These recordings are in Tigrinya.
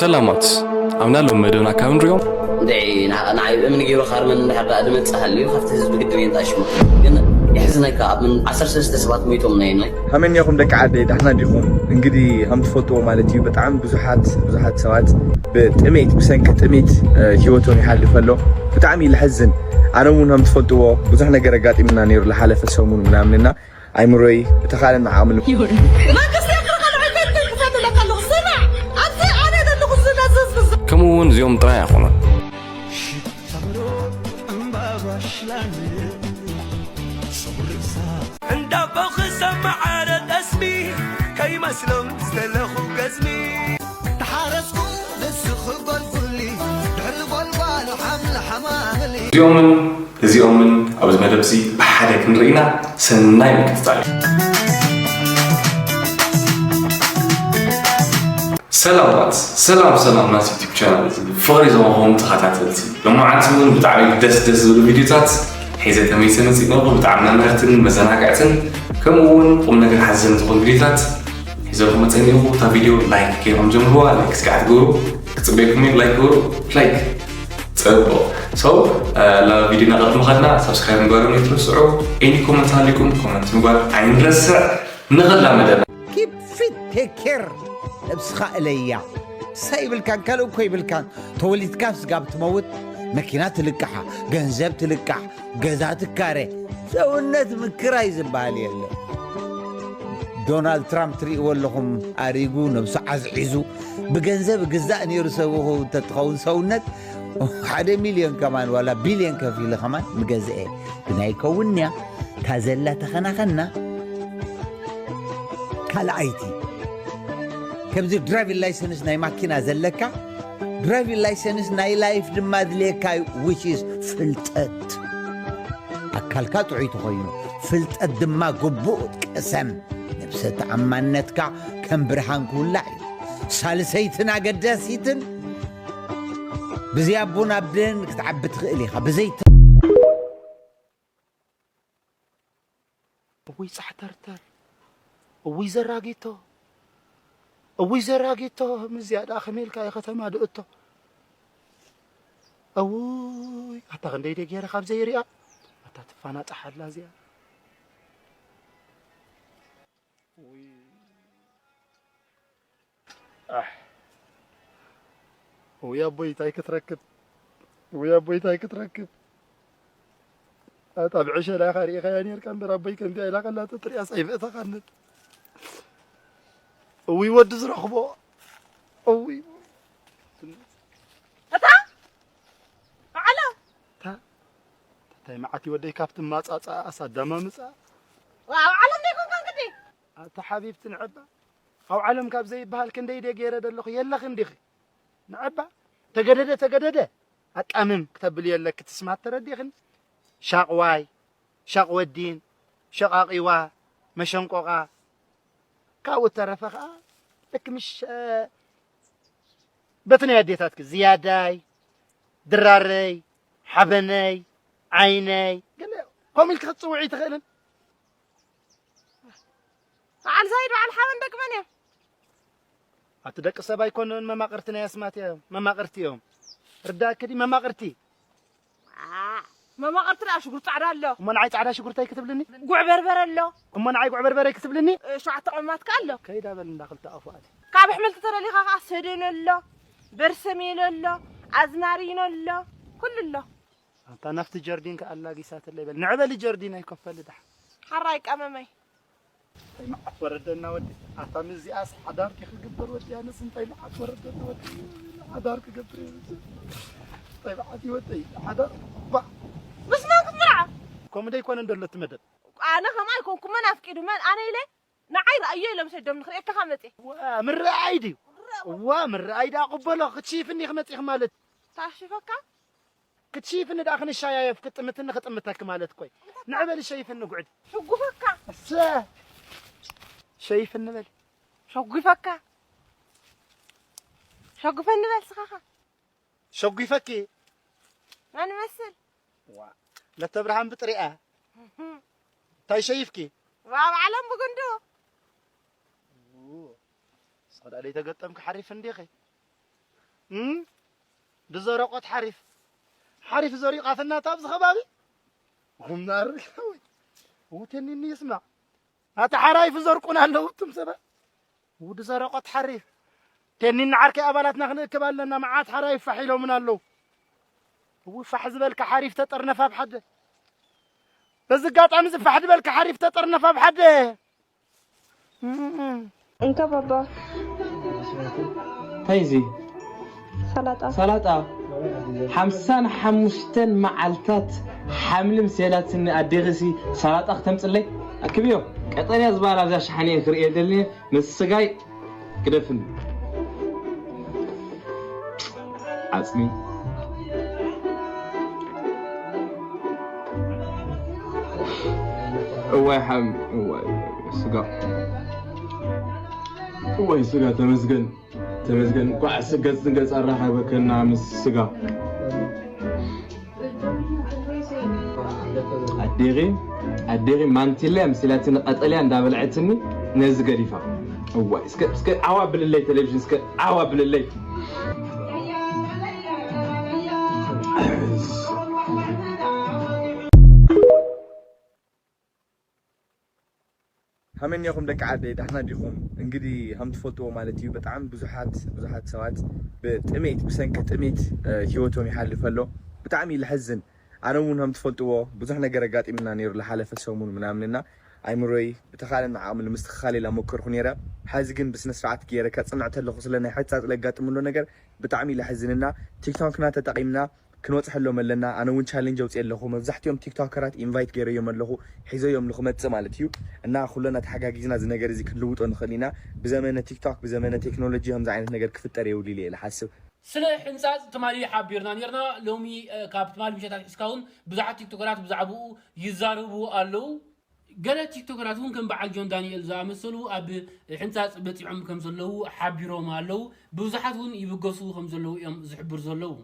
ሰላማት ኣብና ሎም መደብና ካብ ንሪኦም እንድዒ ንዓ- ንዓይ ብእምኒ ገይሩ ካርመን እንድሕር ደኣ ዝመጽእ ሃልዩ ካብቲ ህዝቢ ግድን የንጣሽሙ። ግን የሕዝነካ ኣብ ምን ዓሰርተ ሰለስተ ሰባት ሞይቶም ናይ ናይ ከመይ እኒኹም ደቂ ዓደይ ዳሕና ዲኹም? እንግዲህ ከም ትፈልጥዎ ማለት እዩ ብጣዕሚ ብዙሓት ብዙሓት ሰባት ብጥሜት ብሰንኪ ጥሜት እ፣ ህይወቶም ይሓልፍ ኣሎ። ብጣዕሚ እዩ ለሕዝን። ኣነ እውን ከም ትፈልጥዎ ብዙሕ ነገር ኣጋጢምና ነይሩ ዝሓለፈ ሰሙን ምናምንና ኣይምሮይ ብተኻለን ዓቕሚ መንግስቲ ኤርትራ ካልኦት ኣይፈልጥን ክፈትለካ ኣለኹ። ስማዕ፣ ኣብዚ ኣነ ዘለኹ ዝነዝዝ ከምኡ እውን እዚኦም ጥራይ ኣይኮኑን። እንዳቦ ክሰማዓረ ጠስሚ ከይመስሎም ዝተለኹ ገዝሚ ተሓረስኩ ንስኺ ጎልጉሊ ድሕሪ ጎልጓል ሓምሊ ሓማምሊ እዚኦምን እዚኦምን ኣብዚ መደብ እዚ ብሓደ ክንርኢና ሰናይ ምክትታል እዩ። ሰላማት ሰላም ሰላም ናት ዩቲብ ቻናል እዚ ፍቕሪ ዝመኾም ተኸታተልቲ፣ ሎማዓንቲ እውን ብጣዕሚ ደስ ደስ ዝብሉ ቪድዮታት ሒዘ ተመይሰ መፂእ ነኹ። ብጣዕሚ መምህርትን መዘናግዕትን ከምኡ እውን ቁም ነገር ሓዘን ዝኾኑ ቪድዮታት ሒዘ ክመፀ እኒኹ። እታ ቪድዮ ላይክ ገይሮም ጀምርዋ። ላይክ ስጋዕ ትገብሩ ክፅበየኩም እዩ። ላይክ ግበሩ። ላይክ ፅቡቕ። So ናብ ቪድዮና ቅድሚ ኸድና ሳብስክራይብ ምግባሮም ኣይትረስዑ። ኤኒ ኮመንት ሃሊኩም ኮመንት ምግባር ኣይንረስዕ። ንኸላ መደብ ኪፕ ፊት ቴክ ኬር ነብስኻ እለያ። ሳይ ይብልካን ካልእ እኮ ይብልካን። ተወሊድካ ስጋብ ትመውት መኪና ትልቃሓ፣ ገንዘብ ትልቃሕ፣ ገዛ ትካረ። ሰውነት ምክራይ ዝበሃል የለ። ዶናልድ ትራምፕ ትርእይዎ ኣለኹም ኣሪጉ ነብሱ ዓዝዒዙ ብገንዘብ ግዛእ ነይሩ ሰብኹ እንተትኸውን ሰውነት ሓደ ሚልዮን ከማን ዋላ ቢልዮን ከፊሉ ከማን ምገዝአ ግን ኣይከውንያ። እታ ዘላ ተኸናኸና ካልኣይቲ ከምዚ ድራይቪን ላይሰንስ ናይ ማኪና ዘለካ ድራይቪን ላይሰንስ ናይ ላይፍ ድማ ድልየካ እዩ። ዊች ኢዝ ፍልጠት ኣካልካ ጥዑይ ተኾይኑ ፍልጠት ድማ ግቡእ ቅሰም። ነብሰ ተኣማንነትካ ከም ብርሃን ክውላዕ እዩ። ሳልሰይትን ኣገዳሲትን ብዘይ ኣቦን ኣደን ክትዓቢ ትኽእል ኢኻ። ብዘይ እውይ ጻሕተርተር፣ እውይ ዘራጊቶ፣ እውይ ዘራጊቶ፣ ምዚኣ ደኣ ከመይ ኢልካ እየ ከተማ ድእቶ? እውይ ኣታ ክንደይ ደይ ገይረ ካብ ዘይሪኣ ኣታ ትፋናጣሓላ እዚኣ። ውይ ኣቦይ እንታይ ክትረክብ፣ ውይ ኣቦይ እንታይ ክትረክብ። ኣታ ብዕሸላ ኢኻ ርኢኻያ ነርካ እምበር ኣቦይ ከምዚኣ ኢላ ከላ ተትሪኣስ ኣይምእተኻንን። እውይ ወዲ ዝረኽቦ እውይ። እታ ዓለም እንታይ መዓት ወደይ ካብቲ ማጻጻ ኣሳዳማ ምጻ ኣብ ዓለም ደይኮንካን ግዲ ኣታ ሓቢብቲ ንዕባ ኣብ ዓለም ካብ ዘይበሃል ክንደይ ደ ገይረ ደለኹ የለኽን ዲኺ ንዕባ ተገደደ ተገደደ ኣጣምም ክተብል የለኪ ትስማት ተረዲኽን ሻቕዋይ ሻቕ ወዲን ሸቓቒዋ መሸንቆቓ ካብኡ ተረፈ ኸዓ ልክ ምሽ በቲ ናይ ኣዴታትኪ ዝያዳይ ድራረይ ሓበነይ ዓይነይ ገለ ከምኡ ኢልኪ ክትፅውዒ ትኽእልን በዓል ዛይድ በዓል ሓበን ደቂ መን እዮም ኣቲ ደቂ ሰብ ኣይኮኑን መማቕርቲ ናይ ኣስማት እዮም መማቕርቲ እዮም ርዳእኪ ድዩ መማቕርቲ መማቕርቲ ደኣ ሽጉር ፃዕዳ ኣሎ እሞ ንዓይ ፃዕዳ ሽጉርተይ ክትብልኒ ጉዕ በርበር ኣሎ እሞ ንዓይ ጉዕ በርበረይ ክትብልኒ ሸውዓተ ቀማትካ ኣሎ ከይዳ በል እንዳ ክልተ ኣፉ ኣቲ ካብ ኣሕምልቲ ተለሊኻ ከዓ ሰደን ኣሎ በርሰሜሎ ኣሎ ኣዝማሪኖ ኣሎ ኩሉ ኣሎ ኣንታ ናፍቲ ጀርዲን ከኣ ኣላጊሳትለይ በል ንዕበሊ ጀርዲን ኣይከፈል ድሓ ሓራይ ቀመመይ እንታይ መዓት ወረደና ወዲ ኣታ ምዚኣስ ሓዳር ዲ ክግበር ወዲ ኣነስ እንታይ መዓት ወረደና ወዲ ሓዳር ክገብር እንታይ መዓት ይወደይ ሓዳር ባ ምስ መን ክትምርዓ ከምኡ ደይኮነ እንደሎ እቲ መደብ ኣነ ከምኣ ኣይኮንኩ መን ኣፍቂዱ መን ኣነ ኢለ ንዓይ ረኣዮ ኢሎም ሰዶም ንክርእየካ መፅእ ምርኣይ ድዩ ዋ ምርኣይ ዳ ቅበሎ ክትሽፍኒ ክመፅእኺ ማለት ታሽፈካ ክትሽፍኒ ዳ ክንሻያየፍ ክጥምትኒ ክጥምተኪ ማለት ኮይ ንዕበል ሸይፍኒ ጉዕድ ሽጉፈካ እሰ ሸይፍኒ በል ሸጉፈካ ሸጉፈኒ በል ስኻኻ ሸጒፈኪ መን መስል ዋ ለተብርሃን ብጥሪኣ እንታይ ሸይፍኪ ኣብ ዓለም ብጉንዱ ሰዳ ደይ ተገጠምኪ ሓሪፍ እንዲኺ እም? ብዘረቆት ሓሪፍ፣ ሓሪፍ ዘሪቓትና ኣብዚ ከባቢ። ኹምናር ውተኒኒ ይስማ። ኣታ ሓራይፍ ዘርቁን ኣለዉ እቱም ሰባት። ውዲ ዘረቆት ሓሪፍ። ቴኒን ዓርከይ ኣባላትና ክንእክብ ኣለና። መዓት ሓራይፍ ፋሕ ኢሎምን ኣለዉ። እው ፋሕ ዝበልካ ሓሪፍ ተጠርነፍ ኣብ ሓደ። በዚ ኣጋጣሚ እዚ ፋሕ ዝበልካ ሓሪፍ ተጠርነፍ ኣብ ሓደ። እም። እንካ ባባ። እንታይ እዚ? ሰላጣ። ሰላጣ። ሓምሳን ሓሙሽተን መዓልታት ሓምሊ ምስ የላትኒ ኣዴኺሲ ሰላጣ ክተምፅለይ? ኣክብዮ። ቀጠልያ ዝበሃል ኣብዛ ሸሓኒ ክርእየ ደልኒ ምስ ስጋይ ግደፍኒ። ዓፅሚ። እዋይ ሓም እዋይ ስጋ እዋይ ስጋ ተመስገን ተመስገን እንኳዕ ስገፅ ንገፅ ኣራኸበከና ምስ ስጋ ኣዴኺ ኣዴኺ ማንቲለ ምስላትኒ ቀጠልያ እንዳበልዐትኒ ነዚ ገዲፋ እዋይ እስከ እስከ ዓዋ ብልለይ ቴሌቪዥን እስከ ዓዋ ብልለይ ሃመኛኹም ደቂ ዓደይ ዳሕና ዲኹም? እንግዲህ ከም ትፈልጥዎ ማለት እዩ ብጣዕሚ ብዙሓት ብዙሓት ሰባት ብጥሜት ብሰንኪ ጥሜት እ፣ ህይወቶም ይሓልፍ ኣሎ። ብጣዕሚ እዩ ልሕዝን። ኣነ እውን ከም ትፈልጥዎ ብዙሕ ነገር ኣጋጢምና ነይሩ ልሓለፈ ሰሙን ምናምንና ኣይምሮይ ብተኻለና ዓቕሚ ንምስትኽኻል ኢላ ሞከርኩ ነይረ። ሓዚ ግን ብስነ ስርዓት ገይረ ከፅንዕ ተለኹ ስለ ናይ ሕፃፅ ለጋጥምሎ ነገር ብጣዕሚ እዩ ልሕዝንና። ቲክቶክና ተጠቒምና ክንወፅሐሎም ኣለና። ኣነ እውን ቻሌንጅ ኣውፅኤ ኣለኹ። መብዛሕትኦም ቲክቶከራት ኢንቫይት ገይረዮም ኣለኹ ሒዘዮም ንክመፅእ ማለት እዩ። እና ኩለና ተሓጋጊዝና እዚ ነገር እዚ ክንልውጦ ንኽእል ኢና። ብዘመነ ቲክቶክ ብዘመነ ቴክኖሎጂ ከምዚ ዓይነት ነገር ክፍጠር የብሉ ኢለ እየ ዝሓስብ። ስለ ሕንፃፅ ትማሊ ሓቢርና ነርና። ሎሚ ካብ ትማሊ ምሸት ኣትሒዝካ እውን ብዙሓት ቲክቶከራት ብዛዕባኡ ይዛረቡ ኣለዉ። ገለ ቲክቶከራት እውን ከም በዓል ጆን ዳንኤል ዝኣመሰሉ ኣብ ሕንፃፅ በፂዖም ከም ዘለዉ ሓቢሮም ኣለዉ። ብዙሓት እውን ይብገሱ ከም ዘለዉ እዮም ዝሕብሩ ዘለዉ።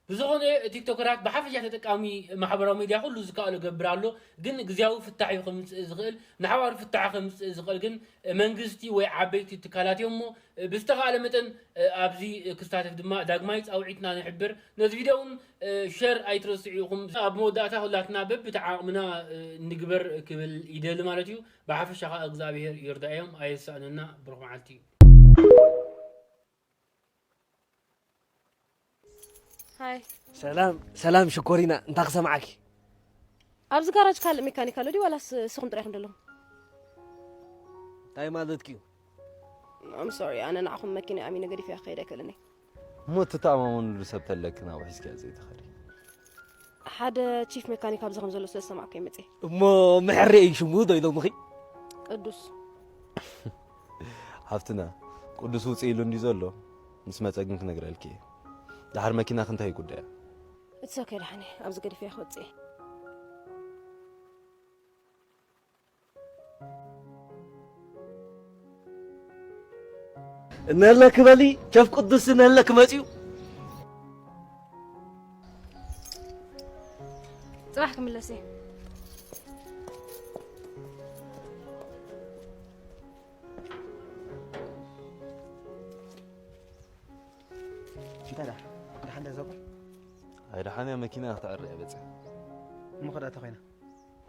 ብዝኾነ ቲክቶከራት ብሓፈሻ ተጠቃሚ ማሕበራዊ ሚድያ ኩሉ ዝከኣሎ ገብር ኣሎ፣ ግን ግዝያዊ ፍታሕ እዩ ከምፅእ ዝኽእል። ንሓዋሩ ፍታሕ ከምፅእ ዝኽእል ግን መንግስቲ ወይ ዓበይቲ ትካላት እዮም እሞ ብዝተኻእለ መጠን ኣብዚ ክሳተፍ ድማ ዳግማይ ፃውዒትና ንሕብር። ነዚ ቪድዮ እውን ሸር ኣይትረስዑ ኢኹም። ኣብ መወዳእታ ኩላትና በብቲ ዓቕምና ንግበር ክብል ይደሊ ማለት እዩ። ብሓፈሻ ከዓ እግዚኣብሔር ይርዳእዮም። ኣየሳእነና። ብሩኽ መዓልቲ። ሃይ ሰላም ሰላም ሽኮሪና እንታይ ክሰምዓኪ ኣብዚ ጋራጅ ካልእ ሜካኒክ ኣሎ ድዩ ዋላስ እስኹም ጥራይ ኢኹም ዘለኹም? እንታይ ማለትኪ እዩ I'm sorry ኣነ ንዓኹም መኪና ኣሚነ ገዲፈያ ክኸይድ ኣይክእልን እየ። እሞ እትተኣማመንሉ ሰብ ተለኪ ናብኡ ሒዝኪያ ዘይትኸዲ ሓደ ቺፍ ሜካኒክ ኣብዚ ከም ዘሎ ስለ ዝሰማዕኩ እየ መፅየ። እሞ ምሕሪ እዩ ሽሙ ዶ ኢሎምኺ ቅዱስ ሓፍትና ቅዱስ ውፅእ ኢሉ እንዲ ዘሎ ምስ መፀ ግን ክነግረልኪ እየ ድሓር መኪናኺ እንታይ እዩ ጉዳያ It's okay ደሓነ ኣብዚ ገዲፈያ ክወፅእ እየ። እነለክ በሊ ቸፍ ቅዱስ እነለክ መፅዩ ፅባሕ ክምለስ እየ። እንታይ ደኣ ደሓን ዶ ዘባ ኣይደሓንያ መኪና ክትዕረ እየ በፅያ እሞ ከዳ ተኾይና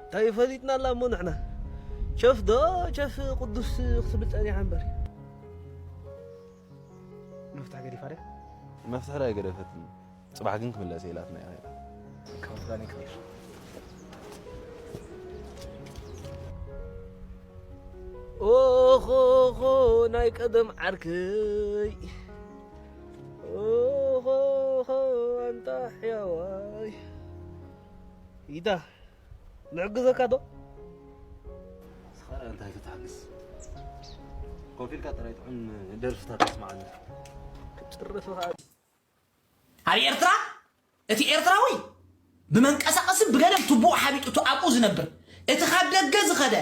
እንታይ ፈሊጥና ኣላ እሞ ንሕና ቸፍ ዶ ቸፍ ቅዱስ ክትብል ፀኒሓ እምበር መፍትሕ ገዲፋ ድያ መፍትሕ ዳ ኣይገደፈትን ፅባሕ ግን ክምለስ እየ ኢላትና እያ ከይዳ ካብ ፕላን ይክበር ኦሆሆ ናይ ቀደም ዓርከይ ኦሆሆ ኣንታ ሕያዋይ ኢዳ ንሕግዘካ ዶ ስኻራ እንታይ ክትሓግዝ ኮፍ ኢልካ ጥራይ ጥዑም ደርፍታት ተስማዓኒ ክጭርፍኻ ኣብ ኤርትራ እቲ ኤርትራዊ ብመንቀሳቐስን ብገለን ትቡኡ ሓቢጡ እቲ ኣብኡ ዝነብር እቲ ካብ ደገ ዝኸደ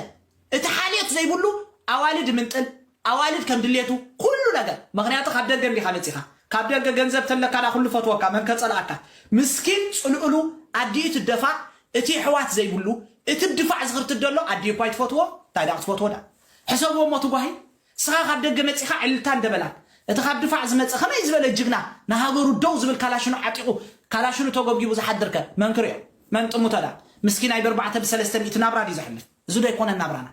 እቲ ሓልዮት ዘይብሉ ኣዋልድ ምንጥል ኣዋልድ ከም ድሌቱ ኩሉ ነገር ምኽንያቱ ካብ ደገ እንዲኻ መፂኻ ካብ ደገ ገንዘብ ተለካ ዳ ኩሉ ፈትወካ መን ከፀልኣካ ምስኪን ፅልእሉ ኣዲኡ ትደፋእ እቲ ኣሕዋት ዘይብሉ እቲ ድፋዕ ዝኽርትት ደሎ ኣዲኡ እኳ ኣይትፈትዎ እንታይ ዳ ክትፈትዎ ዳ ሕሰብዎ እሞ ትጓሂ ስኻ ካብ ደገ መፂኻ ዕልልታ እንደበላን እቲ ካብ ድፋዕ ዝመጸ ከመይ ዝበለ ጅግና ንሃገሩ ደው ዝብል ካላሽኑ ዓጢቑ ካላሽኑ ተጎብጊቡ ዝሓድርከ መንክርዮ መንጥሙተዳ ምስኪናይ ብርባዕተ ብሰለስተ ሚእቲ ናብራ ድዩ ዘሕልፍ? እዚ ዶ ኣይኮነን ናብራና?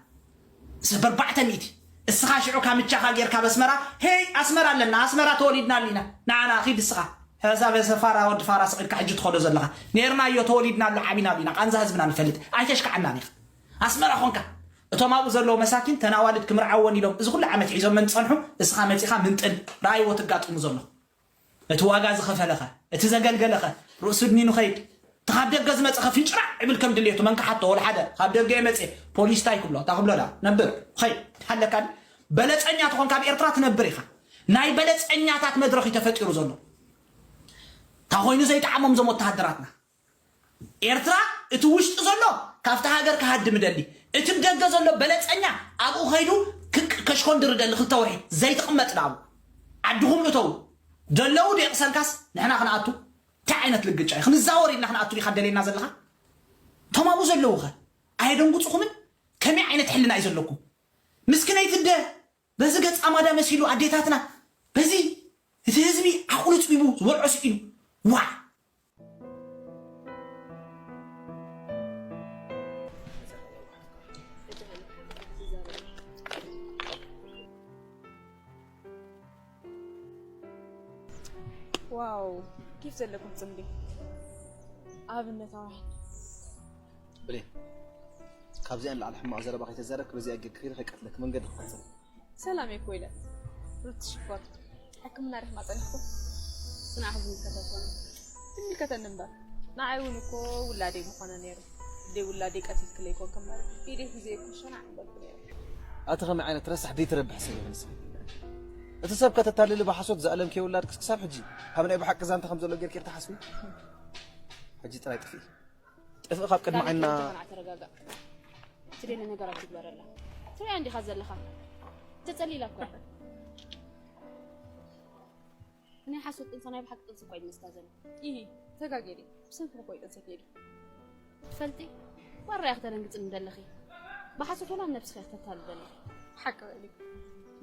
እዚ ብርባዕተ ሚእቲ እስኻ ሽዑ ካምቻኻ ጌርካ በስመራ ሄይ ኣስመራ ኣለና ኣስመራ ተወሊድና ኣሊና ንዓና ኺድ እስኻ ሕሳብ ሰፋራ ወዲ ፋራ ስቒድካ ሕጂ ትኸዶ ዘለኻ ኔርናዮ ተወሊድናሉ ዓቢናሉ ኢና ቃንዛ ህዝብና ንፈልጥ ኣይተሽካዓናን ኢኻ ኣስመራ ኾንካ እቶም ኣብኡ ዘለዉ መሳኪን ተናዋልድ ክምርዓወን ኢሎም እዚ ኩሉ ዓመት ሒዞመን ዝጸንሑ እስኻ መጺኻ ምንጥል ረኣይዎ ትጋጥሙ ዘለኹ እቲ ዋጋ ዝኸፈለኸ እቲ ዘገልገለኸ ርእሱ ድኒኑ ኸይድ እቲ ካብ ደገ ዝመጸኸ ፍንጭራዕ እብል ከም ድልየቱ መንካ ሓቶ ወላ ሓደ ካብ ደገ የመጽእ ፖሊስ ታይ ክብሎ እታ ክብሎ ዳ ነብር ኸይ ሃለካ በለጸኛ ትኾን ካብ ኤርትራ ትነብር ኢኻ ናይ በለጸኛታት መድረኽ እዩ ተፈጢሩ ዘሎ እንታይ ኮይኑ ዘይጠዓሞም ዞም ወተሃደራትና ኤርትራ እቲ ውሽጢ ዘሎ ካብቲ ሃገር ክሃድም ደሊ እቲ ደገ ዘሎ በለጸኛ ኣብኡ ኸይዱ ከሽኮንድር ደሊ ክልተ ወርሒ ዘይትቕመጥ ዳቡ ዓድኹም እተው ደለዉ ደቅሰልካስ ንሕና ክንኣቱ እንታይ ዓይነት ልግጫ እዩ ክንዛወር ኢልና ክንኣቱ ዲኻ ደለና ዘለኻ እቶም ኣብኡ ዘለዉ ኸ ኣየደንጉፅኹምን ከመይ ዓይነት ሕልና እዩ ዘለኩም ምስክነይትደ በዚ ገጻ ማዳ መሲሉ ኣዴታትና በዚ እቲ ህዝቢ ዓቕሉ ጽቢቡ ዝበልዖ ስኢኑ ዋዕ ዋው ኬፍ ዘለኩም ፅምዲ ኣብነታውያን ብሌን ካብዚኣ ንላዕሊ ሕማቕ ዘረባ ከይተዛረብክ በዚኣ ጌርክ ከይደ ከይቀትለክ መንገዲ ክቐፅል ሰላም እኮ ኢለ ሩቲ ሽኮር ሕክምና ርሕማ ጸኒሕኩ ስናዕ ዝምልከተ ኮነ ዝምልከተኒ እምበር ንዓይ እውን እኮ ውላደይ ምኾነ ነይሩ ደይ ውላደይ ቀቲልክለይ ኮንክ እምበር ኢደይ ሒዘ እኮ ሸናዕ ምበልኩ ነይሩ ኣቲ ከመይ ዓይነት ረሳሕ ደይትረብሕ ሰብ ኢኺ ንስኺ እቲ ሰብ ከተታልሊ ብሓሶት ዝኣለምክዮ ውላድክስ ክሳብ ሕጂ ካብ ናይ ብሓቂ ዛንታ ከም ዘሎ ጌርኪ ኢኺ ትሓስቢ ሕጂ ጥራይ ጥፍኢ ጥፍእ ካብ ቅድሚ ዓይንና ተረጋጋእ ትደሊ ነገራት ትግበረላ ትሪኣ እንዲኻ ዘለኻ ተጸሊላ እኮ ናይ ሓሶት ጥንሲ ናይ ብሓቂ ጥንሲ እኳ ይመስላ ዘሎ ኢሂ ተጋግየ ድየ ብሰንክኺ እኮ እዩ ጥንሲ ከይዱ ትፈልጢ ዋራ ኢኺ ተደንግጽኒ ዘለኺ ብሓሶት ወላ ነብስኺ ኢኺ ተታሊ ዘለኺ ሓቂ በሊ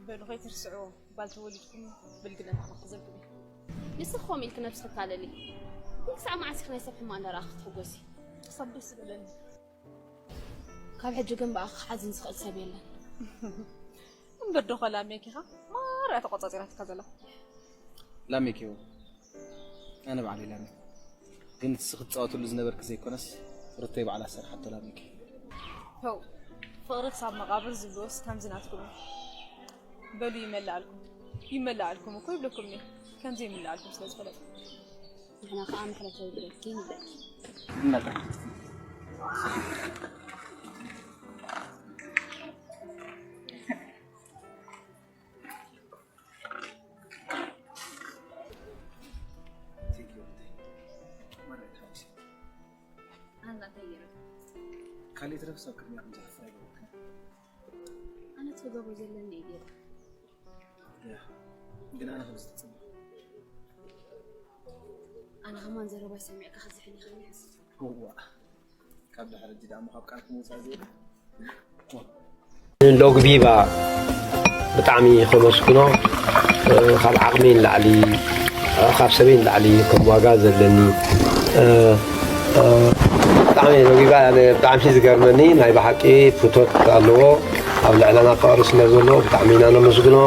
በሉ ከይትርስዕዎ ባል ተወሊድኩም ብልግነት ዓቕሊ ክዘብግብ እዩ ንስኺ ከምኡ ኢልኪ ነብስኺ ተታለሊ ግን ክሳዕ መዓስ ኢኺ ናይ ሰብ ሕማቕ እንዳረኣኺ ክትሕጎሲ ክሳብ ደስ ዝበለኒ ካብ ሕጂ ግን ብኣኺ ክሓዝን ዝኽእል ሰብ የለን እምበር ዶ ኸላሜኪኻ ማርያ ተቖጻጺራትካ ዘላ ላሜኪ ኣነ ባዕለይ ላሜ ግን እቲ ክትጻወትሉ ዝነበርኪ ዘይኮነስ ሩተይ ባዕላ ዝሰርሓቶ ላሜኪ ተው ፍቕሪ ክሳብ መቓብር ዝብልዎስ ከምዚ ናትኩም እዩ በሉ ይመልኣልኩም ይመልኣልኩም እኮ ይብለኩም እየ ከምዚ ይምልኣልኩም ስለ ዝፈለጥኩ ንሕና ከዓ ምሕረት የውርደልኪ ንብለኪ ካልእ ትረፍ ሰብ ቅድሚያ ከም ዝሓፍር ኣይገበርክን ኣነ ትገብሮ ዘለኒ እዩ ገይረ ግን ኣነ ከም ዝትፅም ኣነ ከማን ዘረባይ ሰሚዕካ ክዝሕን ይኽእል ይሕስስ እዋ ካብ ድሕሪ ሕጂ ደኣ ካብ ቃልኪ ምውፃእ ዘይብል ሎግቢባ ብጣዕሚ ከመስግኖ ካብ ዓቕሚ ንላዕሊ ካብ ሰበይ ንላዕሊ ከም ዋጋ ዘለኒ ብጣዕሚ ሎግቢባ ብጣዕሚ ዝገርመኒ ናይ ብሓቂ ፍቶት ኣለዎ ኣብ ልዕለና ፍቕሪ ስለ ዘሎ ብጣዕሚ ኢና ነመስግኖ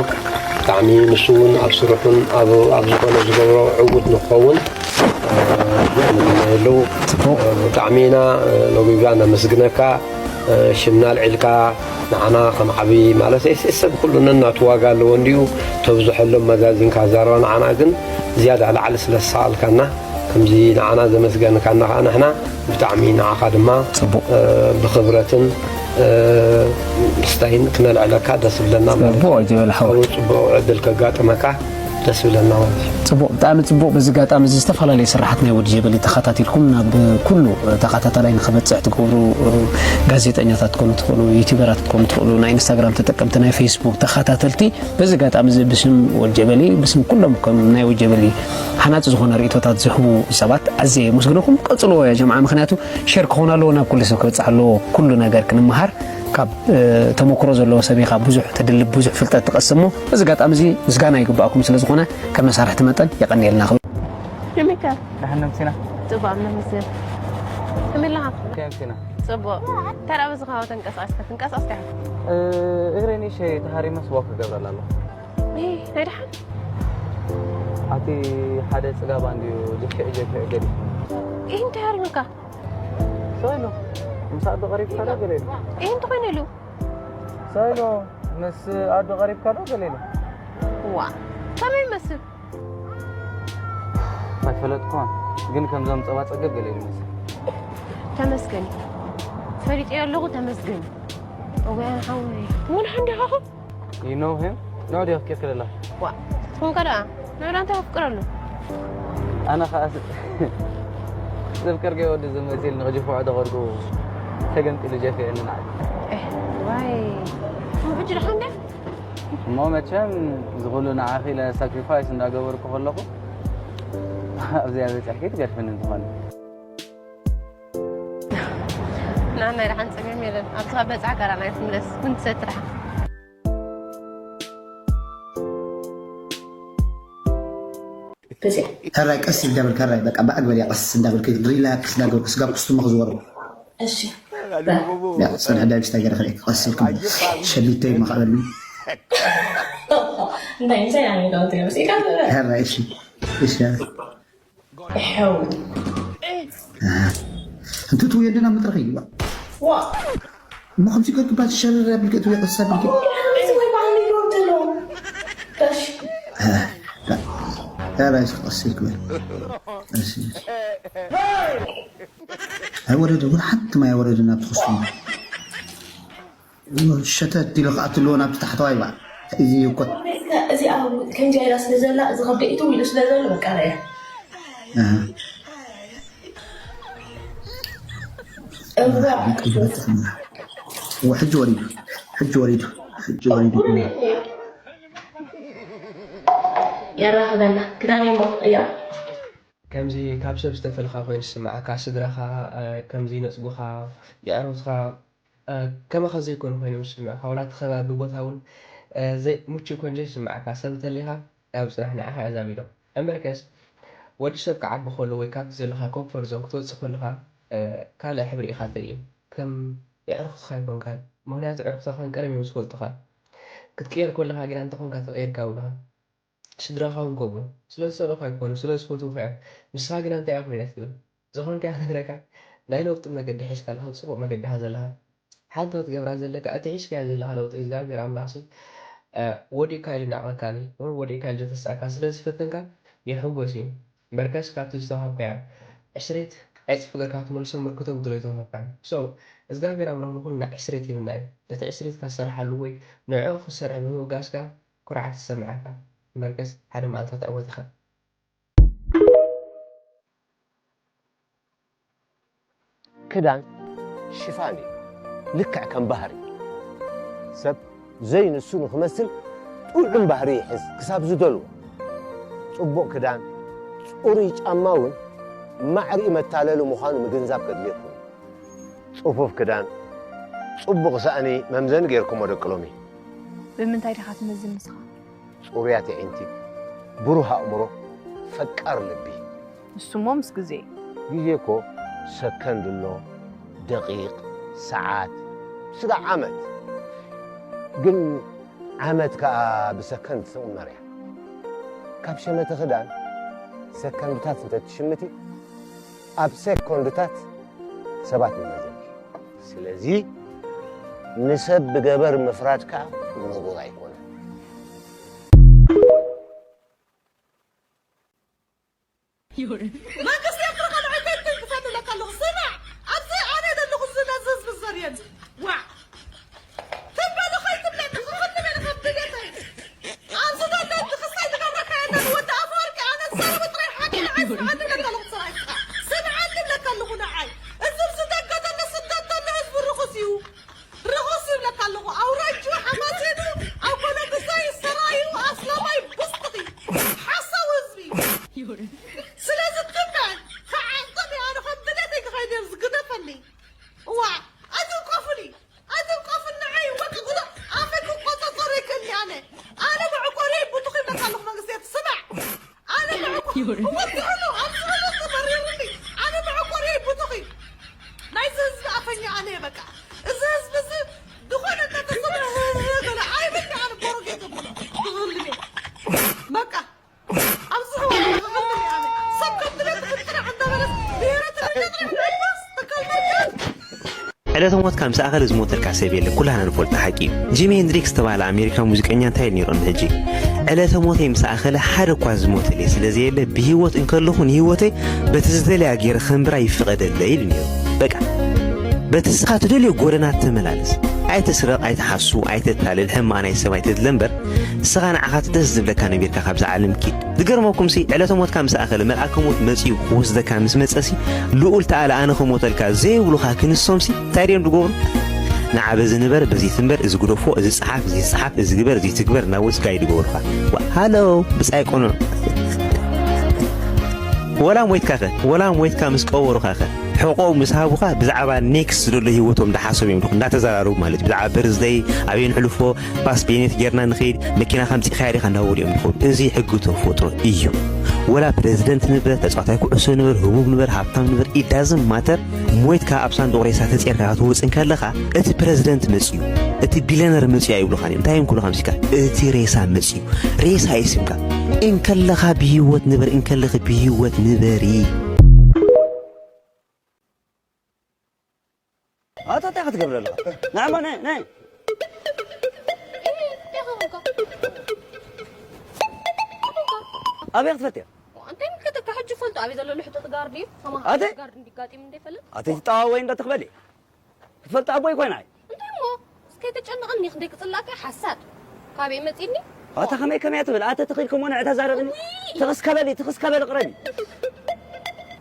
ብጣዕሚ ንሱ እውን ኣብ ስርሑን ኣብ ዝኾነ ዝገብሮ ዕዉት ንክኸውን ኣለዉ ብጣዕሚ ኢና ሎጊጋ ነመስግነካ ሽምና ኣልዒልካ ንዓና ከም ዓብዪ ማለት ሰብ ኩሉ ነናቱ ዋጋ ኣለዎ እንዲዩ ተብዝሐሎም መዛዚንካ ዛረባ ንዓና ግን ዝያዳ ላዕሊ ስለ ዝሰኣልካና ከምዚ ንዓና ዘመስገንካና ከዓ ንሕና ብጣዕሚ ንዓኻ ድማ ብኽብረትን ምስታይን ክነልዕለካ ደስ ዝብለና ማለት እዩ። ጽቡቕ ዕድል ከጋጥመካ ደስ ዝብለና ማለት እዩ። ጽቡቕ ብጣዕሚ ጽቡቕ። በዚ ኣጋጣሚ እዚ ዝተፈላለዩ ስራሓት ናይ ወዲ ጀበሊ ተኸታቲልኩም ናብ ኩሉ ተኸታታላይ ንኽበጽሕ ትገብሩ ጋዜጠኛታት ትኾኑ ትኽእሉ፣ ዩቲዩበራት ክትኮኑ ትኽእሉ፣ ናይ ኢንስታግራም ተጠቀምቲ፣ ናይ ፌስቡክ ተኸታተልቲ በዚ ኣጋጣሚ እዚ ብስም ወዲ ጀበሊ ብስም ኩሎም ከም ናይ ወዲ ጀበሊ ሃናጺ ዝኾነ ርእይቶታት ዝህቡ ሰባት ኣዝየ የመስግነኩም። ቀጽልዎ ያ ጀምዓ፣ ምኽንያቱ ሸር ክኾን ኣለዎ፣ ናብ ኩሉ ሰብ ክበጽሕ ኣለዎ ኩሉ ነገር ክንመሃር። ካብ ተሞክሮ ዘለዎ ሰብ ኢኻ ብዙሕ ተድልብ ብዙሕ ፍልጠት ትቐስም እሞ፣ በዚ ኣጋጣሚ እዚ ምስጋና ይግባኣኩም ስለ ዝኾነ፣ ከም መሳርሕቲ መጠን የቐንየልና ክብል። ከመይካ? ደሓን ጽቡቕ ኣምላኽ ይመስገን። ከመይ ኣለኻ? ከመይ ሲና? ጽቡቕ። ተራ በዚ ከባቢ ተንቀሳቐስካ ትንቀሳቐስ ዲኻ? እግረይ ንእሽተይ ተሃሪመስ ዋክ ክገብረላ ኣለኹ። ናይ ደሓን? ኣቲ ሓደ ጽጋብ ኣንድዩ ጀፊዕ ጀፊዕ ገዲፉ። እንታይ ሃሪሙካ? ሰው የለው። ምስ ኣዶ ቀሪብካ ዶ ገለ የለ። ይህ እንተኾይኑ ኢሉ። ሰው የለው። ምስ ኣዶ ቀሪብካ ዶ ገለ የለ። ዋ ከመይ ይመስል? ኣይፈለጥኩን ግን ከምዞም ጸባ ጸገብ ገለ ይመስል። ተመስገን ፈሊጠዮ ኣለኹ ተመስገን። እወ ሓወይ። ወላ ሓንዲ ሃኹ You know him? ንዑ ዲኺ ኣፍቂርኪ ዘለኺ? ዋእ ንስኹም ከ ደኣ ንዑ ደኣ እንታይ ከፍቅረሉ? ኣነ ኸኣ ዘፍቀርክዮ ወዲ ዝመሲል ንኽጅፍዖ ተቐርቡ ተገምጢሉ ጀፊዕኒ ንዓይ። እህ ዋይ እሞ ሕጂ ደኣ ከምደኣ? እሞ መቸም እዚ ኹሉ ንዓኺ ኢለ ሳክሪፋይስ እንዳገበርኩ ከለኹ ኣብዚኣ በጺሕኪ ትገድፍኒ እንተኾነ። ንዓናይ ደሓን ጸገም የለን ኣብቲ ካብ በጻሕካ ደኣ ናይ ትምለስ ኩን ትሰቲ ደሓን። ሕራይ ቀስ እንዳበልካ ሕራይ በቃ በዓግ በል እያ ቀስ እንዳበልካ ሪላክስ እንዳገበርካ ስጋብ ክስቱመ ክዝወሮ እሺ ያ ጸንሐ ዳዊስ ታገረ ከደ ቀስ ኢልካ ሸሊተይ ማኸበሉ እንታይ እንታይ ያኔ ነው ትገብስ ይቃበለ ሕራይ እሺ እሺ ሕው እንቱ ትውየድና ምጥረኸ ይዋ ዋ እሞ ከምዚ ገርግባት ሸረር ኣቢልካ እትውየ ቀስ ኣቢልካ ወይ ባህሊ ይወርድሎ እሺ ራይስ ቀስ ኢልክ በል ኣይወረደ ወላ ሓንቲ ማይ ኣይወረደን ኣብቲ ክስቱም ሸተት ኢሉ ክኣትልዎ ናብቲ ታሕተዋይ ባዕ እዚ እኮ እዚኣ ከምዚኣ ኢላ ስለ ዘላ እዚ ከብደ ኢትው ኢሉ ስለ ዘሎ በቃ ረያ ሕጂ ወሪዱ ሕጂ ወሪዱ ሕጂ ወሪዱ የራኽበና ክዳን እሞ እያ ከምዚ ካብ ሰብ ዝተፈልኻ ኮይኑ ዝስምዓካ፣ ስድራኻ ከምዚ ይነጽጉኻ፣ የዕሩኽትኻ ከማኻ ዘይኮኑ ኮይኖም ዝስምዑኻ፣ ዋላ እቲ ከባቢ ቦታ እውን ምቹእ ኮይኑ ዘይስምዓካ ሰብ እንተሊኻ፣ ኣብ ጽናሕ ንዓኻ እያ ዛቢዶም። እምበርከስ ወዲ ሰብ ክዓቢ ከሎ ወይ ካብቲ ዘለኻ ኮምፎርት ዞን ክትወጽእ ከለኻ ካልእ ሕብሪ ኢኻ ትርኢ። ከም የዕሩኽትኻ ኣይኮንካን። ምኽንያቱ ኣዕሩኽትኻ ቀደም እዮም ዝፈልጡኻ። ክትቅየር ከለኻ ግና እንታይ ኮንካ ተቐይርካ ውዕልኻ። ስድራኻ እውን ከምኡ ስለ ዝጸልኡኻ ኣይኮኑ ስለ ዝፈትዉኻ እዮም ንስኻ ግና እንታይ ኢኻ ኮይና ትብል ዝኾንካዮ ክነግረካ ናይ ለውጢ መገዲ ሒዝካ ኣለኻ ጽቡቕ መገዲ ኢኻ ዘለኻ ሓንቲ ክትገብራ ዘለካ እቲ ሒዝካዮ ዘለኻ ለውጢ እግዚኣብሔር ኣምላኽሲ ወዲእካ ኢሉ ይናዕቐካ ወይ ወዲእካ ኢሉ ዘተስኣካ ስለ ዝፈተንካ ይሕጎስ እዩ በርከስ ካብቲ ዝተዋሃብካዮ ዕስሬት ዕጽፊ ገርካ ክትመልሶ ምልክቶ ጉድሎ ኣይተዋሃብካን so እግዚኣብሔር ኣምላኽ ንኹልና ዕስሬት ይህብና እዩ ነቲ ዕስሬትካ ዝሰርሓሉ ወይ ንዕኡ ክትሰርሕ ብምብጋስካ ኩርዓት ይሰምዓካ እምበርከስ ሓደ መዓልቲ ክትዕወት ኢኻ። ክዳን ሽፋን እዩ፣ ልክዕ ከም ባህሪ። ሰብ ዘይንሱ ንኽመስል ጥዑም ባህሪ ይሕዝ ክሳብ ዝደልዎ። ጽቡቕ ክዳን፣ ጽሩይ ጫማ እውን ማዕሪኡ መታለሊ ምዃኑ ምግንዛብ ከድልየኩም እዩ። ጽፉፍ ክዳን፣ ጽቡቕ ሳእኒ መምዘኒ ገይርኩሞ ደቂ ሎሚ። ብምንታይ ዲኻ ትመዝን ንስኻ? ጽሩያት ኣዒንቲ፣ ብሩህ ኣእምሮ፣ ፈቃር ልቢ። ንሱሞ ምስ ግዜ። ግዜ እኮ ሰከንድ ኣሎ፣ ደቒቕ፣ ሰዓት፣ ስጋዕ ዓመት። ግን ዓመት ከኣ ብሰከንድ ትቕመር እያ። ካብ ሸመተ ክዳን ሰከንድታት እንተ ትሽምቲ፣ ኣብ ሴኮንድታት ሰባት ንመዘን። ስለዚ ንሰብ ብገበር ምፍራድ ከኣ ንቡር ኣይኮነን። መንግስቲ ኤርትራ ካልኦት ኣይተንክፋትለካ ኣለኹ ስማዕ ኣብዚ ኣነ ዘለኹ ዝነዝዝ ብዘርየን ዋዕ ትበሉ ከይትብለኒ ክኽልም እየ ንኸብደተይ ኣብዚ ዘሎ እዚ ክሳይ ዝገረካ የለን ወዲ ኣፈወርቂ ኣነ ዝዛረቦ ጥራይ ሓቂ ንዓይ ስምዓኒ ብለካ ኣለኹ ስራይ ስምዓኒ ብለካ ኣለኹ ንዓይ እዚ ኣብዚ ደገ ዘሎ ስደት ዘሎ ህዝቢ ርኹስ እዩ ርኹስ ይብለካ ኣለኹ ኣውራጁ ሓማሴኑ ኣኮሎጉዛይ ሰራዩ ኣስላማይ ብስጥኺ ሓሳዊ ህዝቢ ስለዚ ትመን ክዓቕብ ኣነ ከም ድሌተይ ክኸይድ እየ ዝግደፈኒ እዋ ኣይትንቀፉኒ ኣይትንቀፉኒ ወጥዕሉ ኣብዝበለ ተበሪርኒ። ኣነ መዕቆሪ ይብትኺ ናይዚ ህዝቢ ኣፈኛ ኣነ እየ። በቃ እዚ ህዝቢ እዚ ዝኾነ እናተሰምዐ ገለ ኣይበል። ኣነ ቦሮጌ ተብሎ ትብልኒ። በቃ ኣብዚ ሕዋ ትብልኒ። ኣነ ሰብ ከብለ ትፍጥረ እንዳበለስ ብሄረ ትብልኒ። ዕለተ ሞትካ ምስ ኣኸለ ዝሞተልካ ሰብ የለ፣ ኩላህና ንፈልጦ ሓቂ እዩ። ጂሚ ሄንድሪክስ ዝተባህለ ኣሜሪካ ሙዚቀኛ እንታይ ኢሉ ነይሩ? ሕጂ ዕለተ ሞተይ ምስ ኣኸለ ሓደ እኳ ዝሞተለይ ስለ ዘየለ፣ ብህይወት እንከለኹ ንህይወተይ በቲ ዝደለያ ገይረ ከንብራ ይፍቐደለይ ኢሉ ነይሩ። በቃ በቲ እስኻ ትደልዮ ጎደና ተመላለስ። ኣይትስረቕ፣ ኣይትሓሱ፣ ኣይተታልል፣ ሕማቕ ናይ ሰብ ኣይትድለ እምበር፣ ንስኻ ንዓኻ እቲ ደስ ዝብለካ ነቢርካ ካብዛ ዓለም ኪድ። ዝገርመኩምሲ፣ ዕለተ ሞትካ ምስ ኣኸለ፣ መልኣከ ሞት መጺኡ ክወስደካ ምስ መጸሲ፣ ልኡል ተኣለ ኣነ ክሞተልካ ዘይብሉኻ ክንሶምሲ፣ እንታይ ድዮም ዝገብሩ? ንዓ በዚ ንበር፣ በዚ ትንበር፣ እዚ ግደፎ፣ እዚ ጸሓፍ፣ እዚ ጸሓፍ፣ እዚ ግበር፣ እዚ ትግበር፣ ናብ ወስጋ እዩ ዝገብሩኻ። ዋ፣ ሃሎ፣ ብጻይ ቆኖ። ወላ ሞይትካኸ? ወላ ሞይትካ ምስ ቀበሩኻኸ? ሕቆ ምስ ሃቡኻ ብዛዕባ ኔክስት ዝደሎ ህይወቶም እንዳሓሰቡ እዮም፣ እንዳተዘራረቡ ማለት እዩ። ብዛዕባ በርዝደይ፣ ኣበይ ንሕልፎ፣ ፓስ ቤኔት ጌርና ንኸይድ፣ መኪና ከምፂኻ ዲኻ እንዳበሉ እዮም ዝኸዱ። እዚ ሕጊ ተፈጥሮ እዩ። ወላ ፕሬዚደንት ንበር፣ ተፃዋታይ ኩዕሶ ንበር፣ ህቡብ ንበር፣ ሃብታም ንበር፣ it doesn't matter። ሞይትካ ኣብ ሳንዱቕ ሬሳ ተፀርካ ክትወፅእ እንከለኻ፣ እቲ ፕሬዚደንት መፅዩ፣ እቲ ቢልዮነር መፅዩ ኣይብሉኻን እዮም። እንታይ እዮም ክብሉኻ ምሲካ? እቲ ሬሳ መፅዩ። ሬሳ እዩ ስምካ። እንከለኻ ብህይወት ንበር፣ እንከለኺ ብህይወት ንበሪ። ኣታ እንታይ ክትገብር ኣለኻ? ንዓማ ናይ ናይ ኣበይ ክትፈልጥዮ? እንታይ ምልከተካ? ሕጂ ፈልጦ ኣበይ ዘሎ ልሕጡጥ ጋርድ እዩ። ከማኻ ኣተ? ጋርድ እንዲጋጢም እንደይፈልጥ። ኣተ ትጠዋወይ እንዳትኽበሊ። ክትፈልጦ ኣቦይ ኮይና እየ። እንታይ እሞ? እስከ ተጨንቐኒ፣ ክንደይ ክጽላእካ ሓሳድ። ካበይ መጺኒ? ኣታ ከመይ ከመይ ትብል? ኣተ ትኽኢልኩም ሆነ እታ ዛረብኒ። ውይ! ትኽስ ከበሊ፣ ትኽስ ከበሊ ቅረቢ።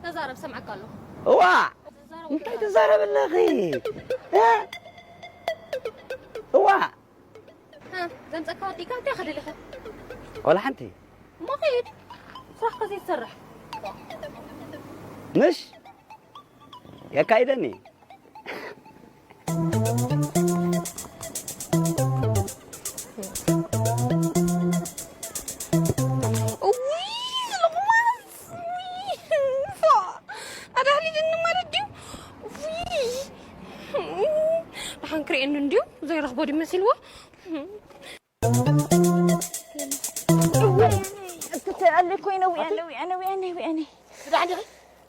ተዛረብ፣ ሰምዓካ ኣለኹ። እዋ! ተዛረብ እንታይ ወኪልካ። ትዛረብ ኣለኺ? እ? እዋ! እ፣ ዘምጸካ ወዲእካ እንታይ ከደሊኻ? ወላ ሓንቲ። እሞ ከይድ። ስራሕካ ዘይትሰርሕ። ምሽ? የካይደኒ። እውይ፣ ዝልቕማስ፣ እውይ፣ ፋ፣ ኣዳህሊልኒ ማለት ድዩ? እውይ፣ ደሓን ክርእየኒ እንድዩ፣ ዘይረኽቦ ድዩ መሲልዎ? እውይ፣ ኣትክልቲ ኣለኮ፣ ነዊዐ፣ ነዊዐ፣ ነዊዐ፣ ነዊዐ። ደሓን ዲኺ?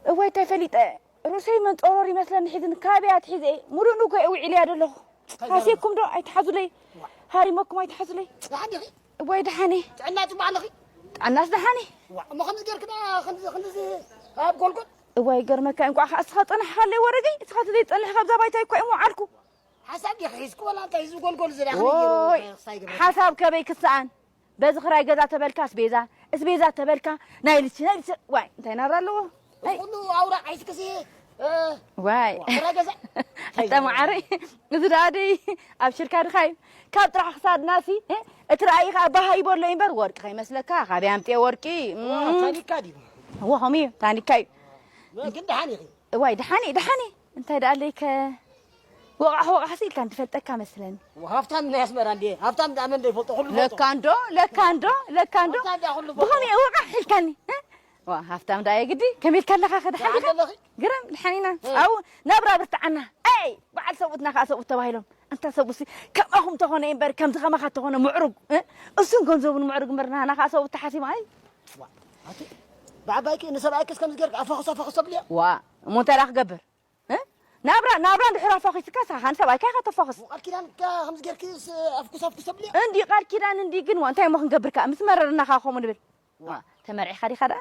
እዋይ፣ እንታይ ፈሊጠ? ሩሰይ መንጦሮር ይመስለኒ ሒዝኒ፣ ካበይ ኣትሒዘ? ሙሉእ ንጎ እየ ውዒለያ ዘለኹ። ሃስየኩም ዶ? ኣይትሓዙለይ። ሃሪመኩም ኣይትሓዙለይ። ደሓን ዲኺ? እዋይ፣ ደሓን እየ። ጥዕና ጽቡቕ ኣለኺ? ጥዕናስ ደሓን እየ። ዋ፣ እሞ ከምዚ ጌርኪ ደኣ፣ ከምዚ፣ ከምዚ ኣብ ጎልጎል? እዋይ፣ ይገርመካ፣ እንቋዕ ከኣ እስኻ ጸናሕካለይ ወረገይ። እስኻ ተዘይትጸንሕ ካብዛ ባይታ እኳ እየ ምወዓልኩ። ሓሳብ ዲኺ ሒዝኪ ወላ እንታይ ህዝቢ ጎልጎል ዝዳ ከመይ ገይሩ ወይ፣ ክሳይ ገበረ? ሓሳብ ከበይ ክሰኣን? በዚ ክራይ ገዛ ተበልካ ኣስቤዛ፣ ኣስቤዛ ተበልካ ናይ ልቺ፣ ናይ ልቺ፣ ዋይ፣ እንታይ ናብራ ኣለዎ? እዚ ኣይ። ኩሉ ኣውራ ሒዝክሲ፣ እ፣ ዋይ። ክራይ ገዛ? ኣታ መዓረይ፣ እዚ ደኣ ደይ ኣብ ሽርካ ድኻ እዩ? ካብ ጥራሕ ክሳድናሲ፣ እ፣ እቲ ረኣይኻ ኣባሃሂቦ ኣሎ እምበር ወርቂ ከይመስለካ፣ ካበይ ኣምጥየ ወርቂ? ዋ፣ እም። ታኒካ ድዩ? እዎ፣ ከምኡ እዩ፣ ታኒካ እዩ። ግን ደሓን ኢኺ? እዋይ፣ ደሓን እየ፣ ደሓን እየ። እንታይ ደኣ ኣለይከ? ወቓሕ ወቓሕ ሲ ኢልካ እንትፈልጠካ መስለኒ። ሃብታም ናይ ኣስመራ እንዴ? ሃብታም ደኣ መን ዘይፈልጦ? ኩሉ ፈልጦ። ለካ እንዶ፣ ለካ እንዶ፣ ለካ እንዶ። ሃብታም ደኣ ኩሉ ፈልጦ። ብኸመይ ወቓሕ ኢልካኒ? እ? ዋ፣ ሃብታም ደኣ የግዲ። ከመይ ኢልካ ኣለኻ ከ? ደሓን ደሓን ኢኻ? ኣለኺ? ግርም፣ ደሓን ኢና። እ። ኣብኡ ናብራ ብርትዓና። ኣይ፣ በዓል ሰብኡትና ከኣ ሰብኡት ተባሂሎም። ኣንታ ሰብኡትሲ ከማኹም ተኾነ እምበር፣ ከምዚ ከማኻ ተኾነ ምዕሩግ፣ እ? እሱን ገንዘቡን ምዕሩግ እምበር፣ ናህና ከኣ ሰብኡት ተሓሲማ። ኣይ። ዋ፣ ኣቲ ብዓባይኪ ንሰብኣይኪስ ከምዚ ጌርኪ ኣፋኹስ ኣፋኹስ ተብልዮ? ዋ፣ እሞ እንታይ ደኣ ክገብር? እ? ናብራ፣ ናብራ እንድሕር ኣፋኺስካ፣ ንስኻ ንሰብኣይካ ኢኻ ተፋኹስ። ቃል ኪዳን ከ ከምዚ ጌርኪስ ኣፍኩስ ኣፍኩስ ተብልዮ? እንዲ ቃል ኪዳን እንዲ ግን፣ ዋ፣ እንታይ እሞ ክንገብር ከኣ? ምስ መረረና ከኣ ከምኡ ንብል። ዋ። ዋ፣ ተመርዒኻ ዲኻ ደኣ?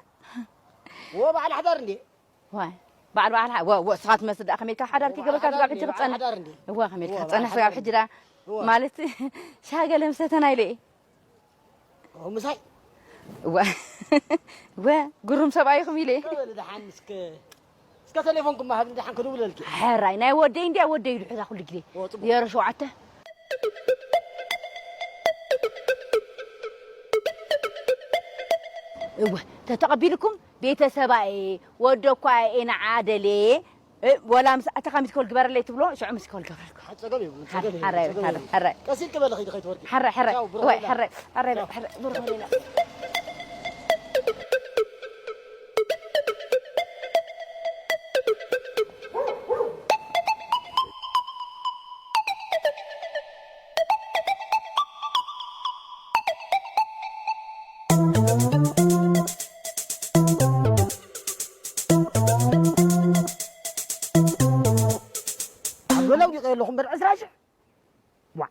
ወ በዓል ሓዳር እንዴ? ዋይ፣ በዓል በዓል ሓ-፣ ወ-፣ ወ-፣ ንስኻ ትመስል ደኣ ከመይ ኢልካ ሓዳር ከይገበርካ በዓል ስጋብ ሓዳር ሕጂ እንዴ? ክትጸንሕ? በዓል ሓዳር እንዴ? እዋ፣ ከመይ ኢልካ ወ-፣ ክትጸንሕ በዓል ስጋብ ሓዳር ሕጂ ደኣ? እንዴ? ወ-፣ ማለት ሻገለ ምሰተና ኢለ እየ። እዎ፣ ምሳይ? እዋ፣ ወ-፣ ግሩም ሰብኣይ ኢኹም ኢለ እየ። ከበል ደሓን እስከ፣ እስከ ቴሌፎንኩም ሃብኒ ደሓን ክድውለልኪ። ሕራይ፣ ናይ ወደይ እንድያ፣ ወደይ ይድሕዛ ኩሉ ግዜ። ኦ፣ ጽቡቕ። ዜሮ ሸውዓተ። እወ፣ ተተቐቢልኩም ቤተሰባየ፣ ወዶ እኳ እየ ንዓ ደልየ፣ እ፣ ወላ ምስ ኣተኻ ሚስኮል ግበረለይ ትብሎ፣ ሽዑ ሚስኮል ገበርኩ። ሓ-፣ ጸገም የብሉን፣ ሓ-፣ ጸገም የብሉን፣ ሓራይ፣ ጸገም ሓራይ፣ የብሉን። ሓራይ። ቀስ ኢልኪ በሊ፣ ኸይዲ፣ ኸይዲ ወርቂ። ሓራይ፣ ሓራይ፣ ቻው፣ ብሩኽ በሊ፣ ለይላ። ሓራይ፣ ብሩኽ በሊ፣ ለይላ። ኣለኹም በር ዕስራ ሽሕ። ዋ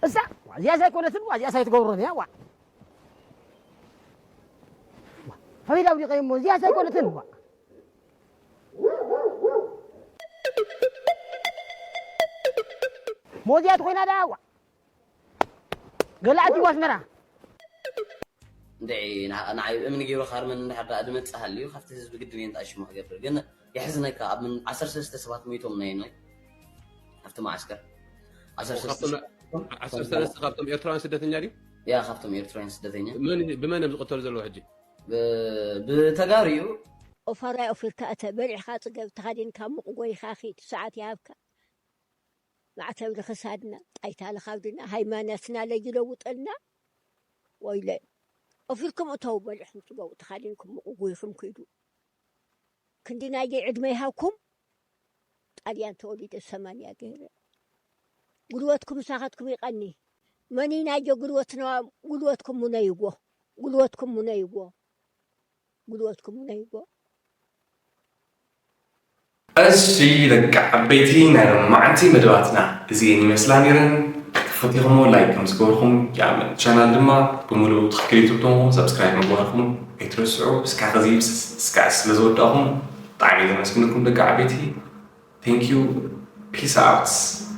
እሳ ዋ እዚኣስ ኣይኮነትን ዋ እዚኣስ ኣይትገብሮን እያ ዋ ዋ ፈሪዳ ውዲቀ እሞ እዚኣስ ኣይኮነትን ዋ ሞዚያ ትኾይና ዳ ዋ ገላኣት ይዋስመራ እንድዒ ንዓይ እምኒ ገይሩ ካርመን እንድሕር ደኣ ዝመጽእ ሃልዩ ካብቲ ህዝቢ ግድን እየ ንጣ ሽሙ ክገብር ግን የሕዝነካ ኣብ ምን ዓሰርተ ሰለስተ ሰባት ሞይቶም ናይ ናይ ኣብቲ መዓስከር ዓሰርተ ሰለስተ ዓሰርተ ሰለስተ ካብቶም ኤርትራውያን ስደተኛ ድዩ? ያ ካብቶም ኤርትራውያን ስደተኛ መን ብመን እዮም ዝቕተሉ ዘለዉ ሕጂ? ብተጋሩ እዩ ኦፋራይ ኦፊርካ እተ በሊዕኻ ፅገብ ተኻዲንካ ሙቕ ጎይኻ ኺድ ሰዓት ይሃብካ ማዕተብ ልኽሳድና ጣይታ ልኻብድና ሃይማኖትና ለይለውጠልና ወይለ ኦፊርኩም እተው በሊዕኹም ፅገቡ ተኻዲንኩም ሙቕ ጎይኹም ክይዱ ክንዲ ናይዚ ዕድመ ይሃብኩም ጣልያን ተወሊደ ሰማንያ ገይረ ጉልበትኩም ምሳኻትኩም ይቐኒ መኒ ናይጆ ጉልበትና ጉልበትኩም ሙነይዎ ጉልበትኩም ሙነይዎ ጉልበትኩም ሙነይዎ እሺ ደቂ ዓበይቲ ናይ ሎማዓንቲ መደባትና እዚኤን ይመስላ ነይረን ተፈቲኹሞ ላይክ ከም ዝገበርኩም ይኣምን ቻናል ድማ ብምሉእ ትኽክል ዩቱብ ተንኹም ሰብስክራይብ ምግባርኩም ኣይትረስዑ እስካ ከዚ እስካ ስለ ዝወዳእኹም ብጣዕሚ ዘመስግነኩም ደቂ ዓበይቲ thank you peace out